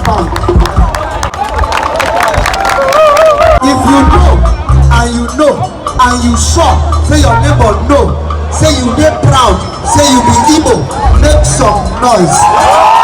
Bank. If you know and you know and you sure say your neighbor know say you dey proud say you be Igbo, make some noise.